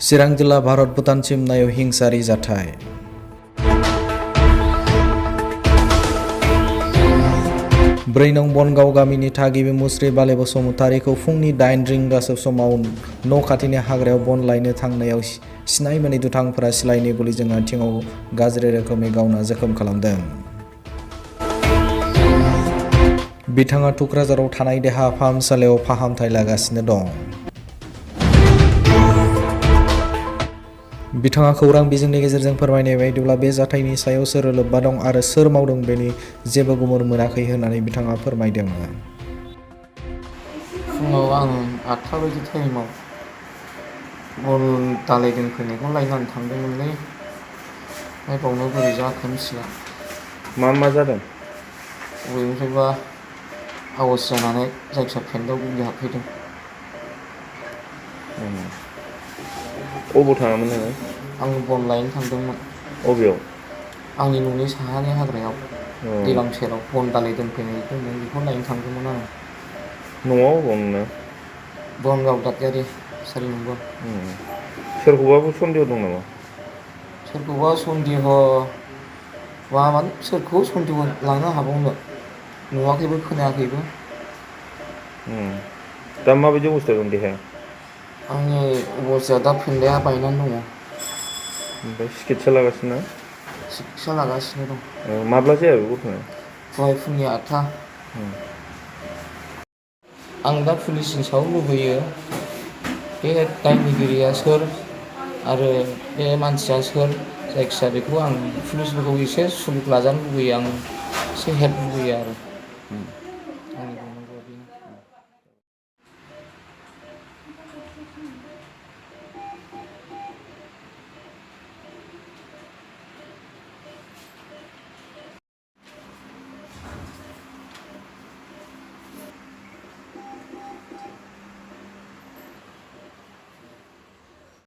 चिरां जिल्ला भारत भुटान सिमनायाव हिंसायारि जाथाय। ब्रै नं बनगाव गामिनि थागिबि मुस्रि बाले बसुमतारीखौ फुंनि 8 रिंगासो समाव न' खाथिनि हाग्रायाव बन लायनो थांनायाव सिनाय मोनै दुथांफोरा सिलाइनि गुलिजों आथिङाव गाज्रि रोखोमै गावना जोखोम खालामदों। बिथाङा थुक्राझाराव थानाय देहा फाहामसालियाव फाहामथाय लागासिनो दं। बिथाङा खौरां बिजोंनि गेजेरजों फोरमायनाय बायदिब्ला बे जाथायनि सायाव सोर लोब्बा दं आरो सोर मावदों बेनि जेबो गुमुर मोनाखै होननानै बिथाङा फोरमायदों। फुङाव आं 8टा बायदि टाइमाव बन दालाय दोनफैनायखौ लायनानै थांदोंमोनलै। बावनो बोरै जाखो मिथिला। मा जादों? बबेनिफ्रायबा आवाज जानानै जायखिया पेन्टआव गुलि हाबफैदों। अबाव थाङामोन नोङो? आं बन लायनो थांदोंमोन। अबेयाव? आंनि न'नि साहानि हाग्रायाव दैलाम सेराव बन दालाय दोनफैनाय दंमोन, बेखौ लायनो थांदोंमोन आं। न'आव अबाव नोंना? बनगाव दादगारि 4 नम्बर। सोरखौबाबो सन्देह दं नामा? सोरखौबा सन्देह माने सोरखौ सन्देह लांनो हाबावनो, नुवाखैबो खोनायाखैबो। दा माबायदि अबस्थायाव दं देहाया? आंनि अबस्थाया दा फेन्दाया बायनानै दङ। ओमफ्राय सिकित्सा लागासिनो ना? सिकित्सा लागासिनो दं। माब्ला जाया बे घटनाया? दहाय फुंनि 8टा। आं दा पुलिसनि सायाव लुबैयो, बे दायनिगिरिया सोर आरो बे मानसिया सोर, जायखिजाया बेखौ आं पुलिसफोरखौ एसे सुलुग लाजानो लुबैयो, आं एसे हेल्प लुबैयो आरो। आंनि बुंनांगौआ बेनो।